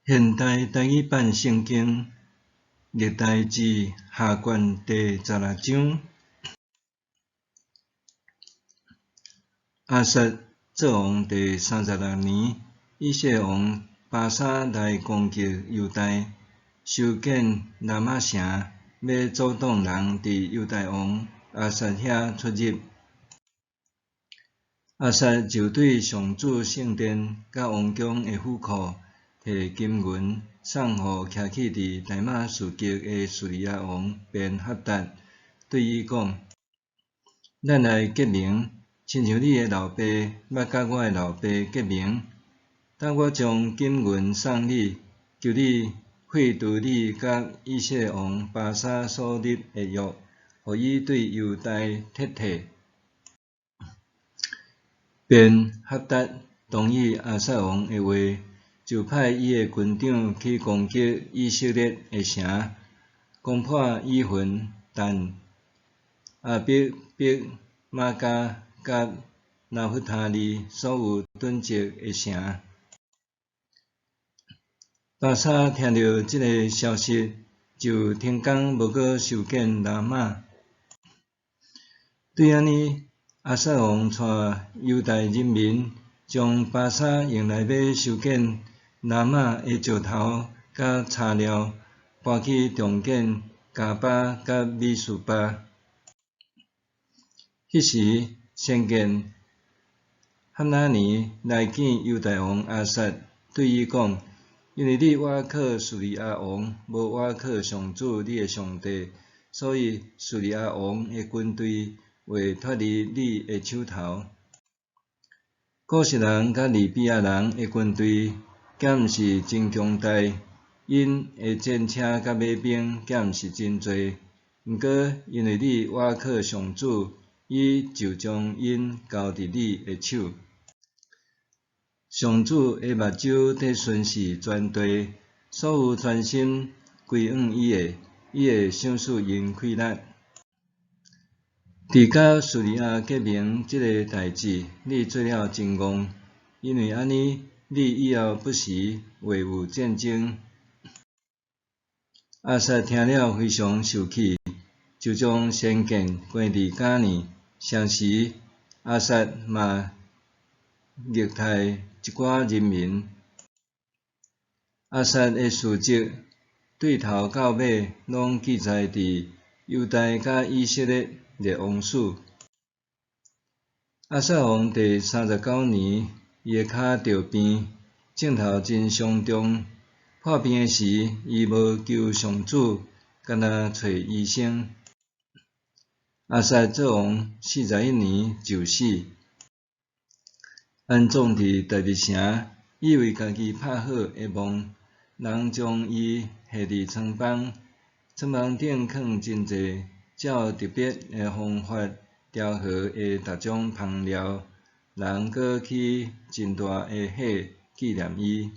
現代台語版聖經歷代志下卷第十六章。亞撒做王第三十六年，以色列王巴沙來攻擊猶大，修建拉瑪城，欲阻擋人佇猶大王亞撒遐出入。亞撒就對上主聖殿佮王宮的府庫，提金銀送予徛起佇大馬士革的敘利亞王便哈達，對伊講：咱來結盟，親像你的老爸捌佮我的老爸結盟。當我將金銀送你，求你廢除你佮以色列王巴沙所立的約，予伊對猶大撤退。便哈達同意亞撒王的話，就派伊的軍長去攻擊以色列的城，攻破以雲、但、亞伯伯瑪迦佮拿弗他利所有囤積的城。巴沙聽著這个消息，就停工無閣修建拉瑪。對按呢，亞撒王帶猶大人民，將巴沙用來欲修建拉瑪的石頭佮柴料搬去重建迦巴佮米斯巴。彼時，先見哈拿尼來見猶大王亞撒，對伊講：因為你倚靠敘利亞王，無倚靠上主你的上帝，所以敘利亞王的軍隊會脫離你的手頭。古實人佮利比亞人的軍隊，敢毋是真強大？𪜶的戰車佮馬兵，敢毋是真濟？毋過，因為你倚靠上主，伊就將𪜶交佇你的手。上主的目睭佇巡視全地，所有專心歸向伊的，伊會賞賜𪜶氣力。佇佮敘利亞結盟這个代誌，你做了真戇，因為按呢，你以後不時會有戰爭。亞撒聽了非常受氣，就將先見關佇監裡。同時，亞撒嘛虐待一寡人民。亞撒的事蹟，對頭到尾，攏記載佇猶大佮以色列列王史。亞撒王第三十九年，伊的跤著病，症頭真傷重。破病的時，伊無求上主，干焦揣醫生。亞撒做王四十一年就死，安葬佇大衛城。伊為家己拍好的墓，人將伊下佇倉房，倉房頂囥真濟照特別的方法調和的逐種芳料，人閣起真大的火紀念伊。